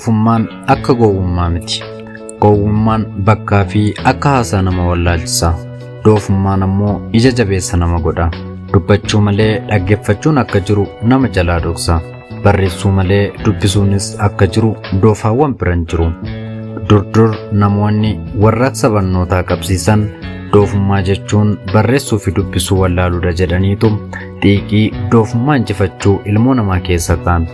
Doofummaan akka gowwummaa miti. Gowwummaan bakkaa fi akka haasaa nama wallaalchisa. Doofummaan ammoo ija jabeessa nama godha. Dubbachuu malee dhaggeeffachuun akka jiru nama jalaa dhoksa. Barreessuu malee dubbisuunis akka jiru doofaawwan biran jiru. Dur namoonni warraaqsa barnootaa qabsiisan doofummaa jechuun barreessuu fi dubbisuu wallaaluudha jedhaniitu xiiqii doofummaa injifachuu ilmoo namaa keessa ka'an.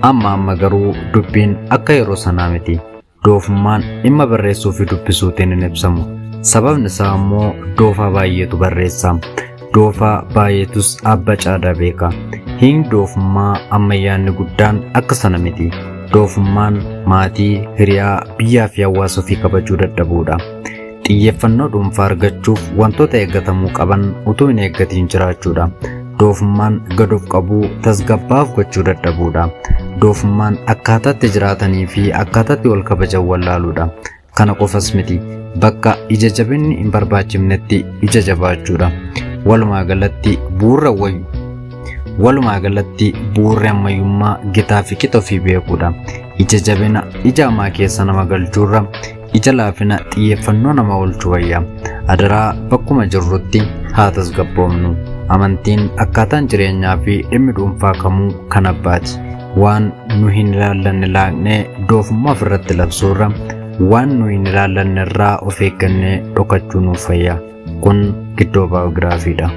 Amma amma garuu dubbiin akka yeroo sanaa miti. Doofummaan dhimma barreessuu fi dubbisuutiin hin ibsamu. Sababni isaa immoo doofaa baay'eetu barreessa. Doofaa baay'eetus abba caadaa beeka. Hiikni doofummaa ammayyaanni guddaan akka sana miti. Doofummaan maatii, hiriyaa, biyyaa fi hawaasa ofii kabajuu dadhabuudha. Xiyyeeffannoo dhuunfaa argachuuf wantoota eeggatamuu qaban utuu hin eeggatiin jiraachuudha. Doofummaan gad of qabuu, tasgabbaa'uuf gochuu dadhabuudha. Doofummaan akkaataatti jiraatanii fi akkaataatti wal kabajan wallaaluudha. Kana qofas miti, bakka ija jabinni hin barbaachifnetti ija jabaachuudha. Walumaa galatti bu'uura wayyu. Walumaa galatti bu'uurri ammayyummaa gitaa fi qixa ofii beekuudha. Ija jabina ija hamaa keessa nama galchuurra ija laafina xiyyeeffannoo nama oolchu wayya. Adaraa bakkuma jirrutti haa tasgabboomnu. Amantiin akkaataan jireenyaa fi dhimmi dhuunfaa kamuu kan abbaati. Waan nu hin ilaallanne laaqnee doofummaa ofirratti labsuurra waan nu hin ilaallanne irraa of eeggannee dhokachuu nuuf fayya. Kun giddoo baayogiraafiidha.